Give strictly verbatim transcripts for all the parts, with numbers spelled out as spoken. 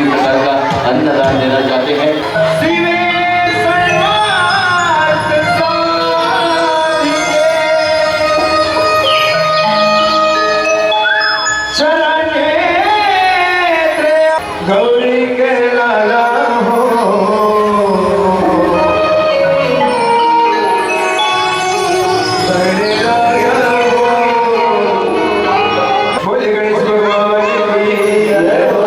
प्रकार का अन्नदान देना चाहते हैं। शिवे सर्वार्थ साधिके चरणे गौरी के लाला हो। बोले गणेश भगवान की जय हो।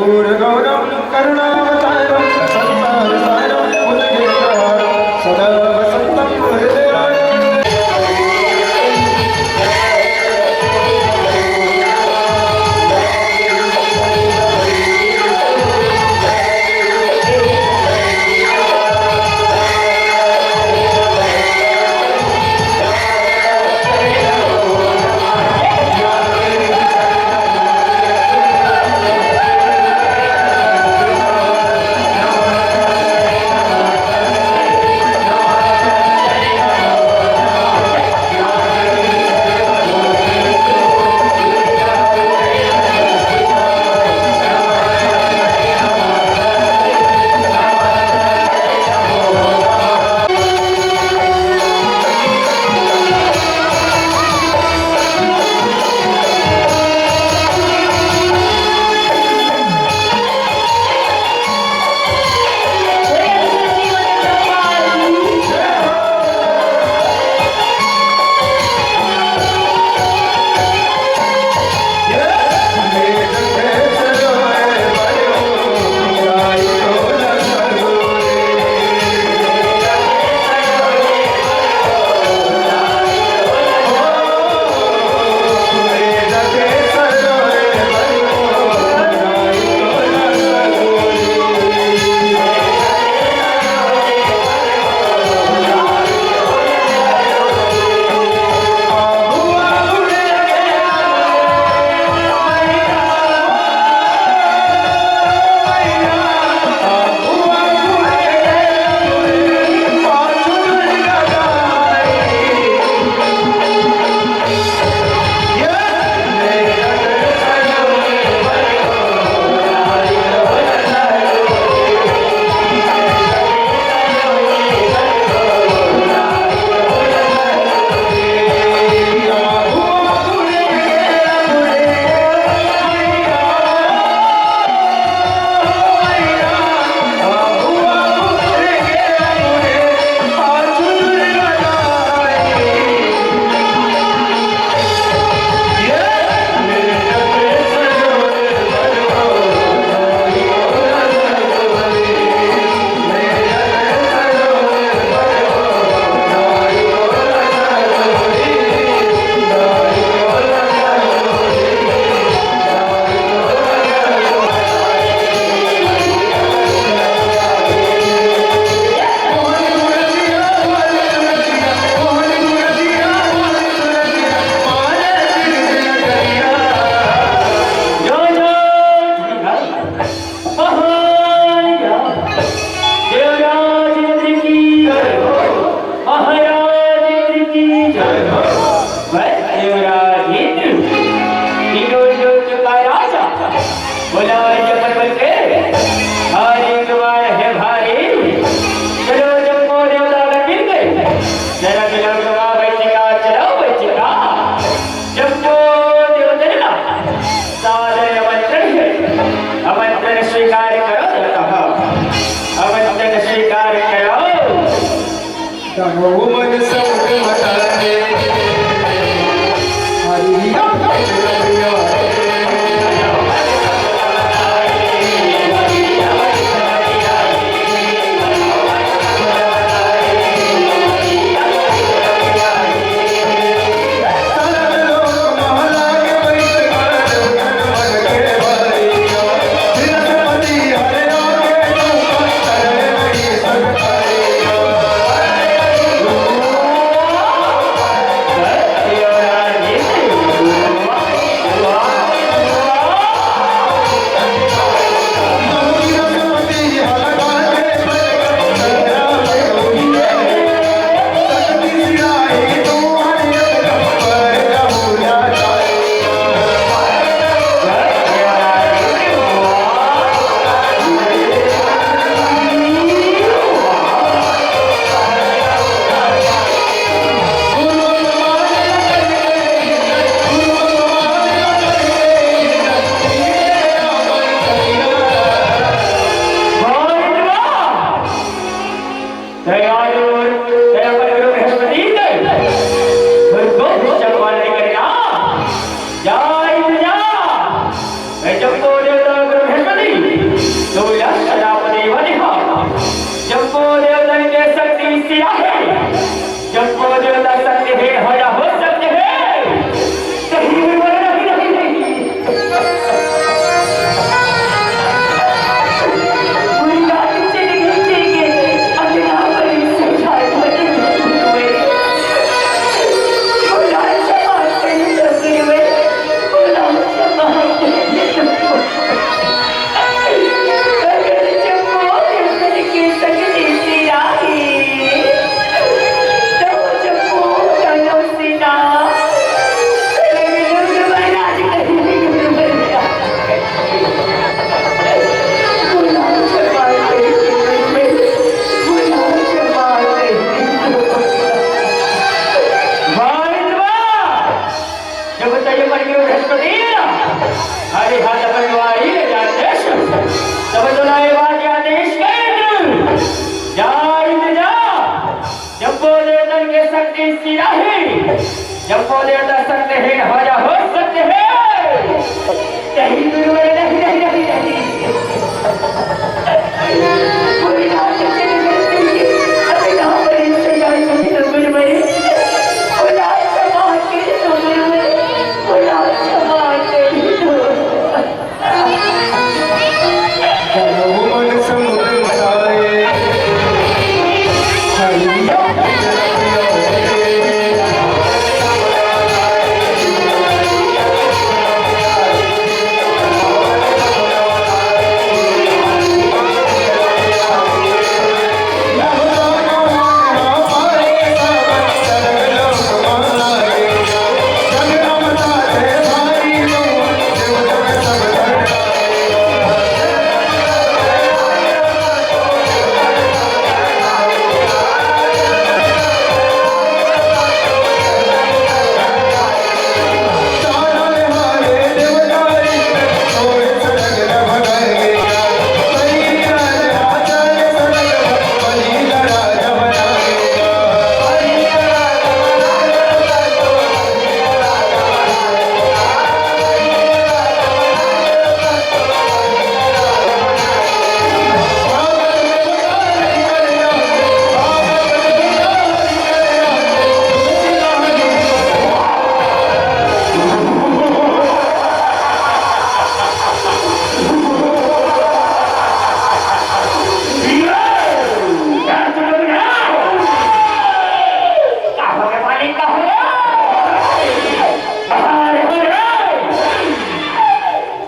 घोरघोरं करुणावतारं संसारसारं भुजगेन्द्रहारं सदा वसन्तं हृदयारविन्दे। महाराज इंद्र की जय हो। महाराज इंद्र की जय हो। मैं देवराज इंद्र, तीनों लोक का राजा, बोला ये पर्वत के, हरे द्वार है भारी, चलो जब को देवता अगर मिल गए, जरा बिलोक का बच्चिका, चलो बच्चिका, जब को देवता ना, सादर आमंत्रण है, आमंत्रण स्वीकार करो, कहा, आमंत्रण स्वीकार करो। तनु मन सब मता दे। हरि हरि हरि हरि। तो यह श्राप देवन ह, जब वो देवतन के शक्ति सिराही, जब वो देवता शक्तिहीन हो या हो सकते हैं, कहीं भी मरना ही नहीं, नहीं। पूरी रात चली गई थी कि अगला बड़ी सजा बनी हुई। बुला जमाते हुए, बुला जमाते हुए। जब तैयो मन के बृहस्पति, हरि हाथ अपन वारी ले जाते, तब तो लाए बात आदेश कर, जा इंद्र जा, जब वो देवतन के शक्ति सिराही, जब वो देवता शक्तिहीन हो या हो सकते हैं, नहीं, नहीं, नहीं, नहीं, नहीं। पूरी रात चली गई थी। अबे यहाँ पर इससे जाए नहीं तो फिर मैं बुला जमाते तो फिर मैं बुला जमाते तो।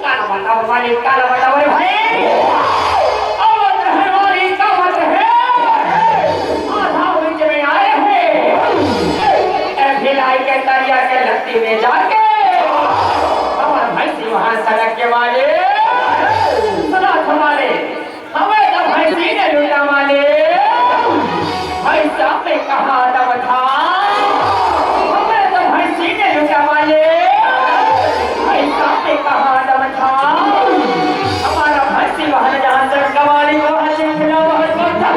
काला बताओ मालिक, काला बताओ रे भाई। अवध हरवारी का मत है। आधा बीच में आए हैं। ए भिलाई के तरिया के लत्ती में जाके हमार भैंसी वहां सड़क के वाले। सुना था मालिक। हमें तो भैंसी ने लूटा मालिक। भैंसा पे कहाँ दम था? हमें तो भैंसी ने लूटा मालिक। भैंसा पे कहाँ दम था? हमारा भैंसी वाहन जहाँ से कवाली को हंसी खिला वहाँ पर था।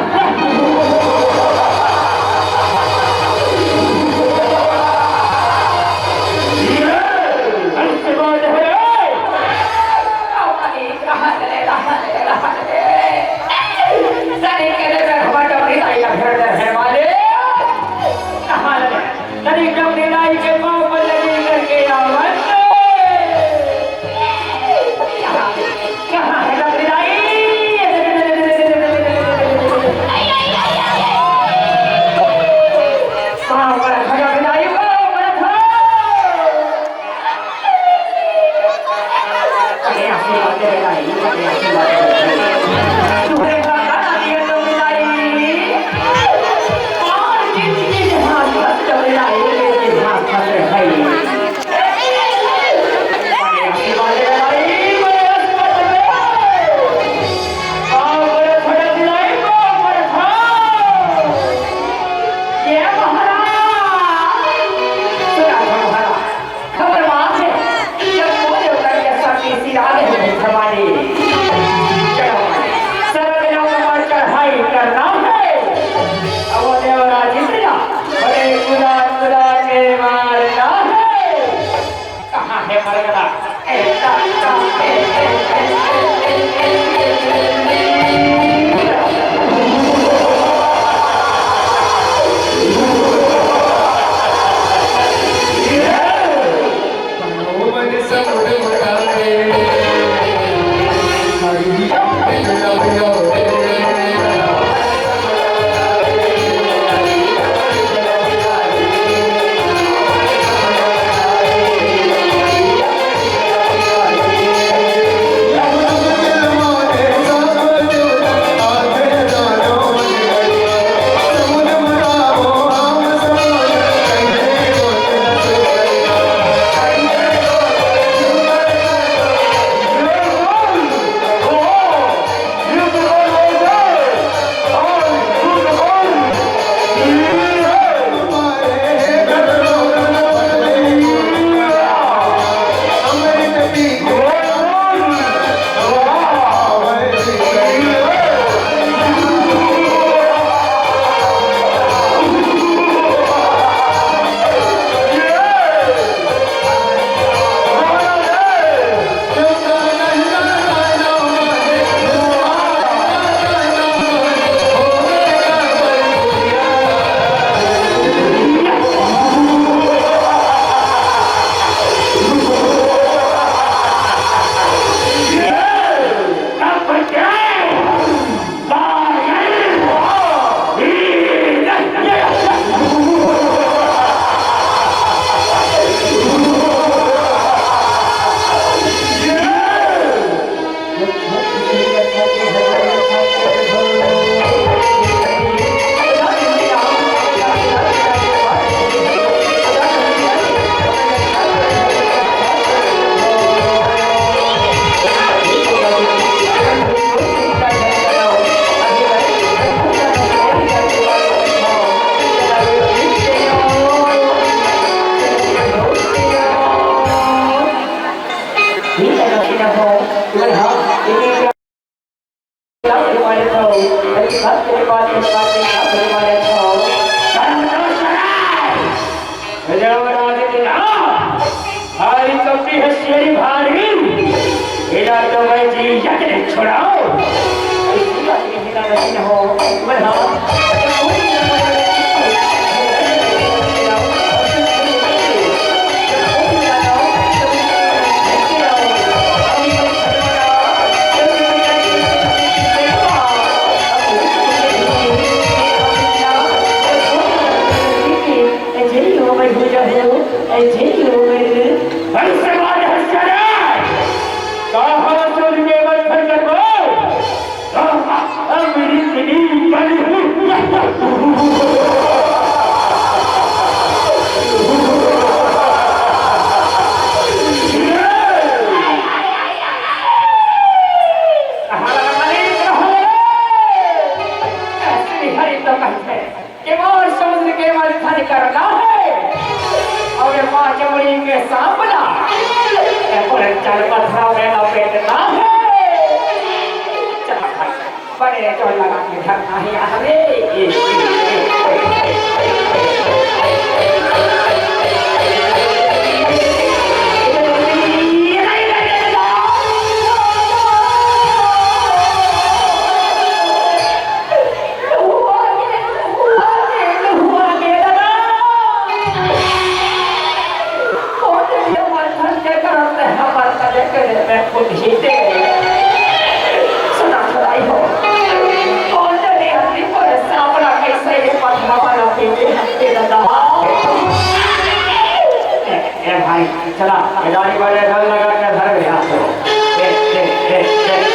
भैंसी बात है। सनी के लिए हमारे डबरी दाई का घर है वाले। कहाँ लगे? सनी डबरी दाई के पाँव पर लगी करके आवत। कहाँ है डबरी दाई? पाँव पर खड़ा डबरी दाई, पाँव पर खड़ा। भारी कपटी है शेरी भारी, एला तो मैं जी यक नहीं छोड़ाओ। के मोर समुद्र के मंथन करना है और ये पांच मुड़ी के सांप ला ये पूरे चार पत्थरों में लपेटना है। चल भाई, बड़े जोर लगा के धरना है यहाँ रे। ए भाई, चला, ये गाड़ी वाले ढंग लगा के धर ले हाथ को। ए, ए, ए, ए।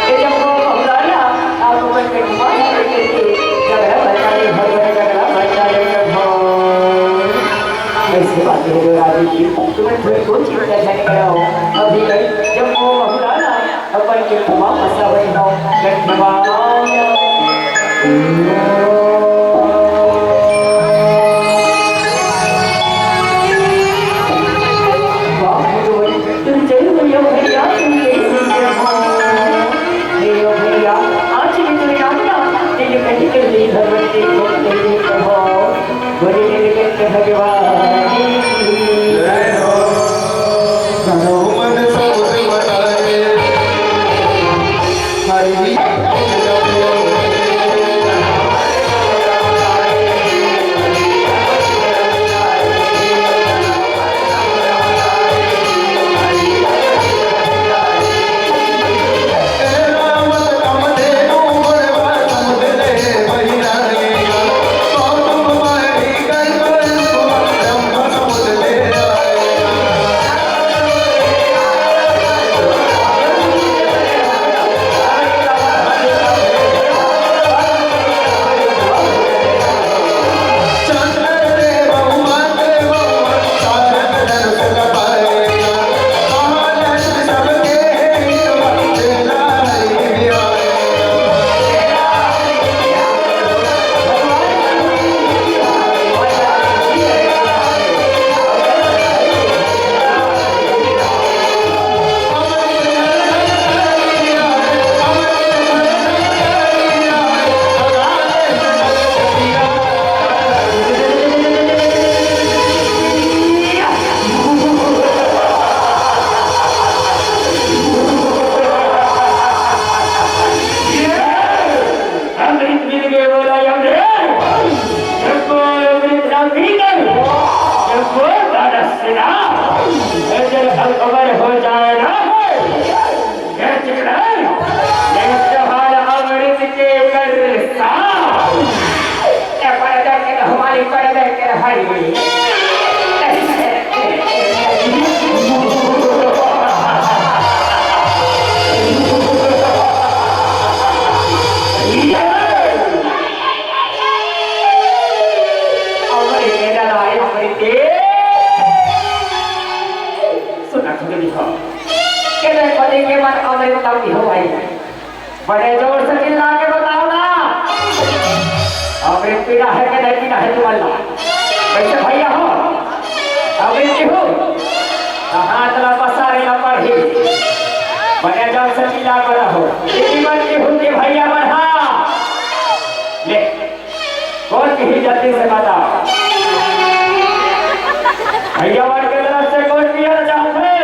ये जब वो बहुराया, आप अपन के घुमा करके झगड़ा बचाए, घर में झगड़ा बचाए, प्रभु। ऐसी बात है जो राजी जी, तुम कोई चिंता झन करो। अभी जब वो बहुराया, अपन के घुमा फंसा हुई हो, गठवा। तुम चलो भैया, भैया, तुम चलो भैया। हे ओ भैया, आज भी तो याद ना, दिल कहीं कर ली भगवती को तेरे कहो। बोले नीलकंठ भगवान की। जय हो। करो मन सब बताए। हरि अमृत मिल गए बोला अमृत। जब वो अमृत ना पी गए, जब वो तरस ना, जब अकबर हो जाए ना, ये चिकना, ये जहान अमृत के कर सा। ये पर्दे के हमारी पर्दे के हरी। अमृत मेरा लाए अमृत। सुना सुन लिखो। के मैं पति के मन अमृत तब हो भाई। बड़े जोर से चिल्ला के बताओ ना, अमृत पीना है कि नहीं पीना है तुम्हारा? कैसे भैया हो, अमृत पीहू? कहाँ तला पसारे ला पढ़ी? बड़े जोर से चिल्ला के बताओ। इतनी बात की हूँ कि भैया बढ़ा। ले, कौन की जल्दी से बताओ। भैया मन के तरफ से कौन पिया चाहत है?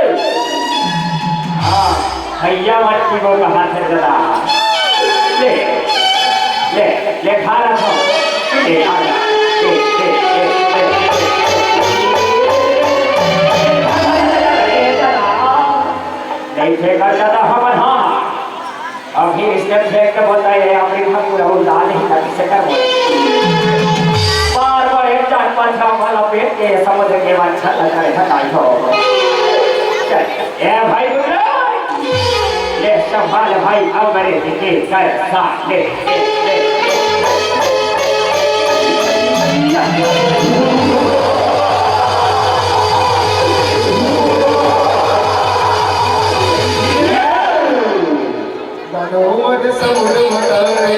हाँ, भैया मन की वो कहा थे दादा। ले, ले, ले खा रहा था। ले, आ जा। ले, ले, ले, ले। नहीं थे कर दादा हमर हाँ। अभी इसने फेंक के बताए, अभी हम पूरा उड़ा नहीं था, किसे कर बोले। बार बार एक जान पाछा वाला पेट के समुद्र के बाद छल करे था, ताई हो। चल, ए भाई गुरु, ले संभाल भाई, अब मेरे दिखे कर सा, ले, ले, ले। दानव मन समुद्र मटावे।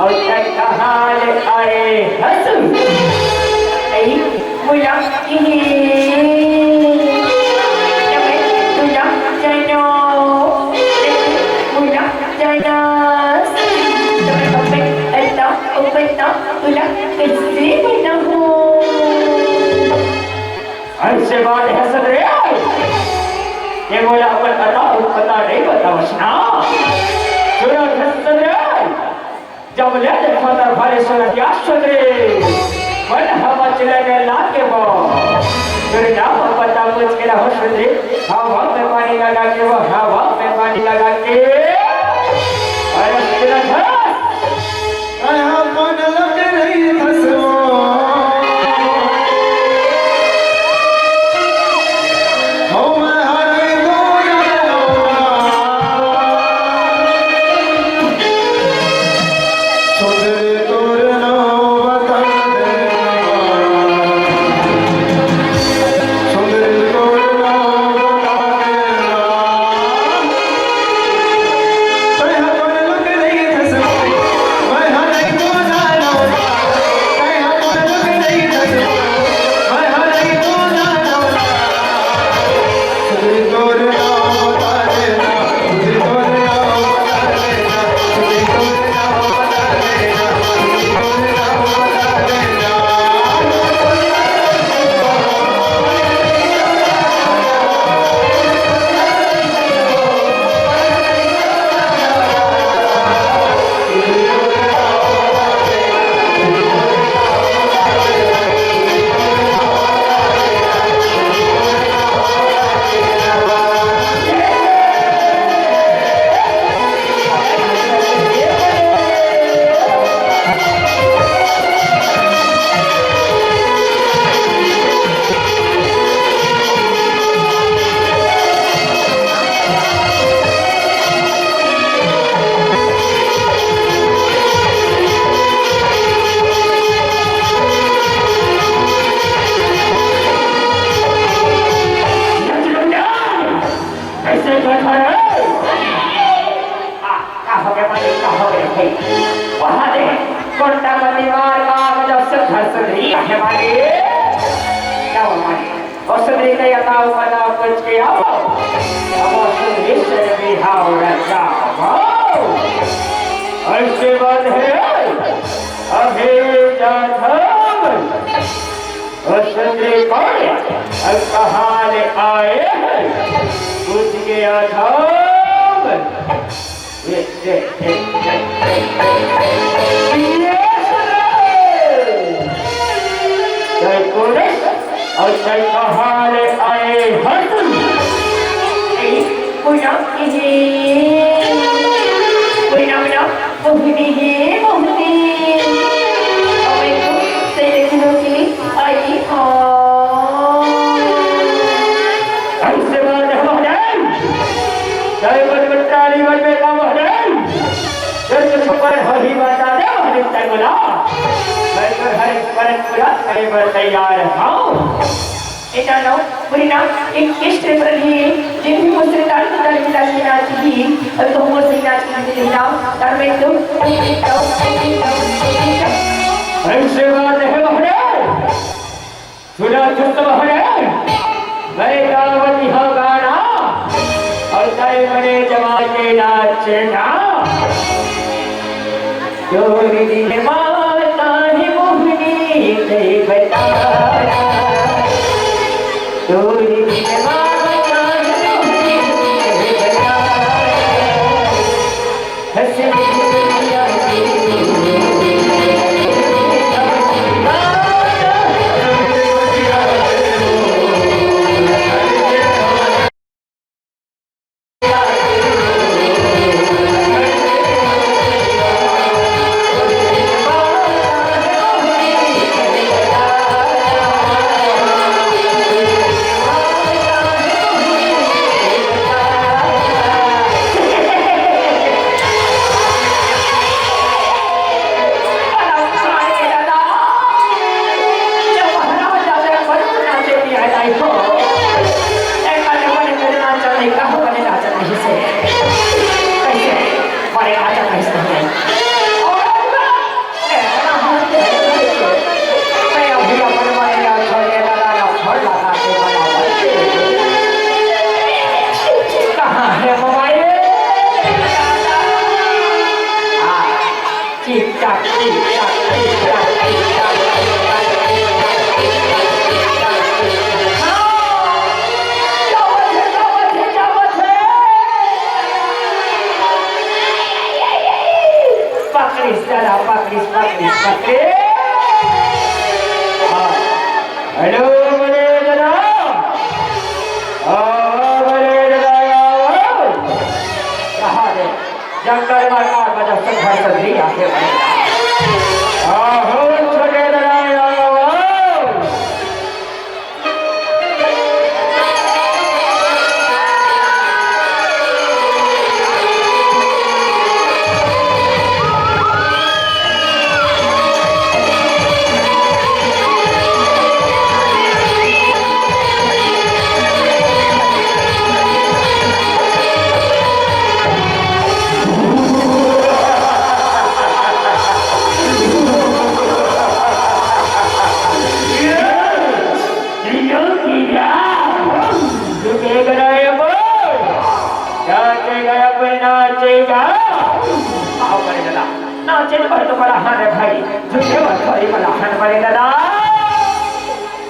अउ तैं कहाँ ले आए हस? अई, मोला इही, जब मोला जानो, मोला जानो, जब अबे, अता, उबे, ता, मोला कइसे बनाहूँ? अइसे बात हे सदरे, ये मोला अपन अता अउ पता नइ बतावस ना। सुनो हे सदरे, जब ले देखो त भारी सुनत या सदरे, मन हवा चले में लागे वो। तेरे नाम पता पूछ के रहो सदरे, हवा में पानी लगा के वो, हवा में पानी लगा के। अरे सुनत हे? वहाँ दे, कोंटा मती मार का गजब से घर से नहीं आने वाली। क्या हुआ मारी? और सुंदरी का यथाओ मनाओ कुछ के आओ। अब सुंदरी से भी हाओ राजा आओ। ऐसे बात है, अभी जाधव। और सुंदरी कौन है? और कहाँ ले आए हैं? पूछ के आधव। जय पुलिस और जय कहाले आए हर। पूजा कीजिए। पूजा, पूजा। मोहिनी हे मोहिनी। अबे तो तेरे दिलों की आई हाँ। ऐसे बात है महाराज। जय बजरंगबली, बजरंग महाराज। जय छप्पर हरी माता दे हरी तंगला। मैं तो हर एक परत पूरा करे बर तैयार हूँ। ए जानो, बुरी ना, एक किस्त पर ही जिन भी मुझसे डाल डाल डाल नाच की, और तो मुझसे नाच की नहीं ना, और मैं तो ऐसे बात है महाराज। सुना चुस्त बहरे, मैं गावत हूँ गाना, और तय मने जमा के नाचना। तोरी दिल माता ही मोहनी कई बताना। तोरी दिल माता ही मोहनी कई बताना। कहाँ है मोबाइल? हाँ। टिक टाक, टिक टाक, टिक टाक, टिक टाक। हाँ। क्या बात है, क्या बात है, क्या बात है? पकड़िस दादा, पकड़िस, पकड़िस, पकड़िस। हाँ। हेलो, बड़े दादा। आओ, बड़े दादा, आओ। कहाँ रे? जंगल में काट बजा, सब घर से भी आके बजा। आहो, छोटे दराय, आओ, आओ। नाचे बर तो बड़ा हन भाई, झूठे बर थोड़ी बड़ा हन बड़े दादा।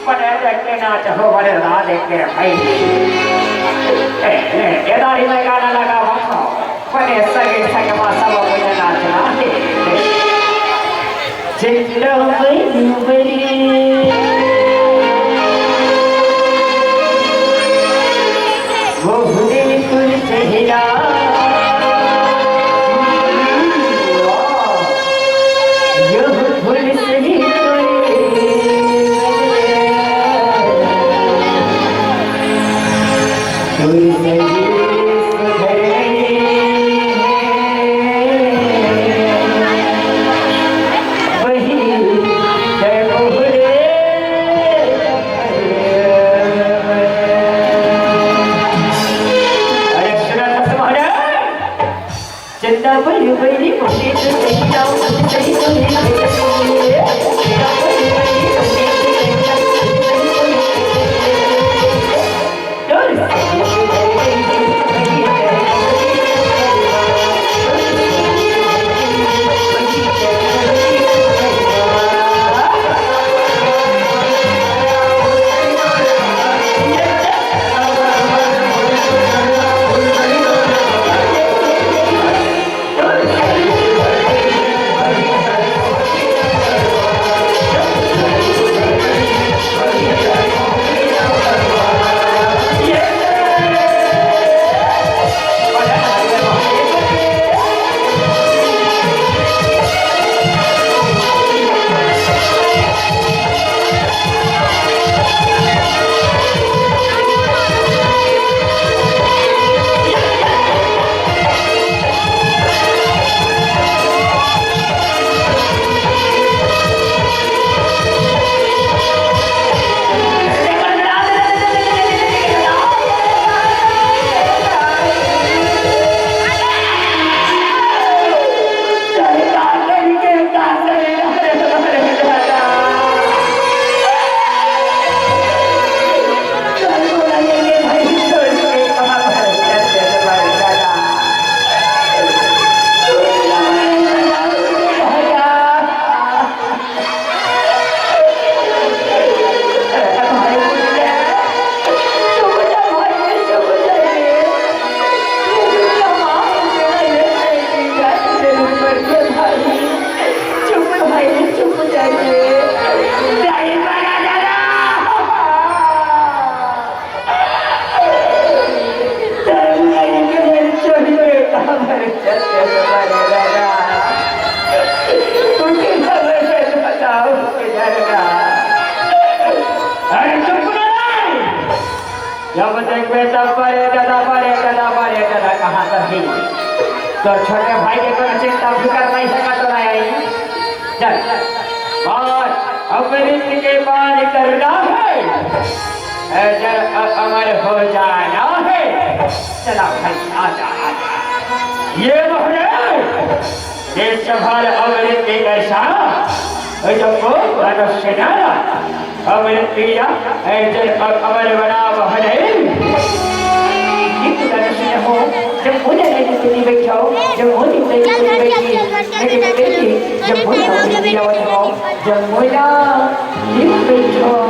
बने देख के नाच हो बड़े दादा, देख के भाई। ए, ए, ए दाढ़ी में गाना लगा हुआ था। बने सगे सगे माँ सब कोई नाचना है। चिल्लो बड़ी बड़ी। वो हुदे फूल चेहरा, यो फूल सही कोई, कोई सही सुधर नहीं है। वही है वो हुदे देख बेटा, बड़े दादा, बड़े दादा, बड़े दादा, कहाँ कर ही? तो छोटे भाई के कोनो चिंता फिकर नहीं है, का तो नहीं आई? चल, और अमृत के पान करना है, अजर अ-, अमर हो जाना है। चला भाई, आजा, आजा। ये मोहरे, ये सफल अमृत के दशा, जब वो मनुष्य डाला, अमृत पिया, ऐसे अ-, अमर बना वह नहीं। नित्य मनुष्य हो, जब मुझे नहीं सुनी बैठाओ, जब मुझे नहीं सुनी बैठी, लेकिन बैठी, जब मुझे नहीं सुनी बैठाओ, जब मुझे नहीं बैठाओ।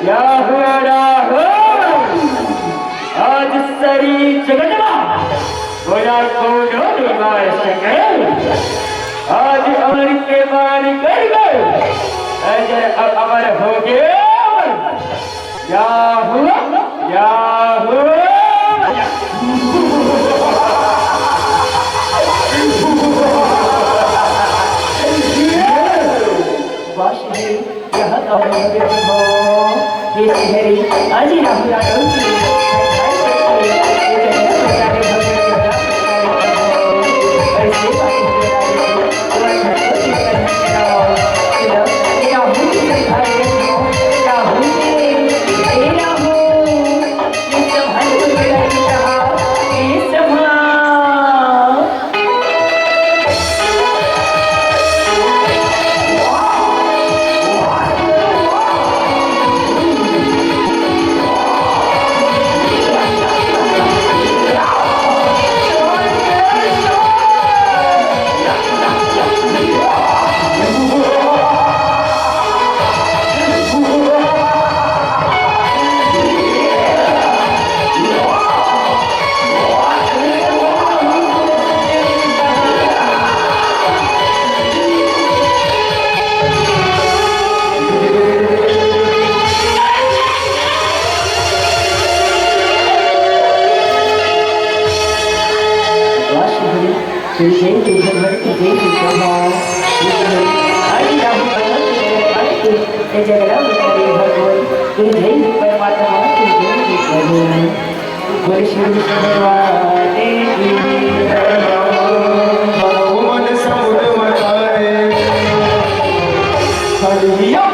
या हुआ ना हो, आज सारी जगत मा बोला कोनो निवाय सके। आज अमर के बारी कर गए, अजर अब अमर हो गए। या हुआ, या हुआ। बस है। यह तो हो, हे श्री हरि, आज राहु राघव की ऐसे बात हो रही है। जय जय जय जगदम्ब करे भगवान, जय जय परमात्मा, जय जय प्रभु। बोले श्री कृष्ण भगवान की। मन समुद्र मथाए, कलिया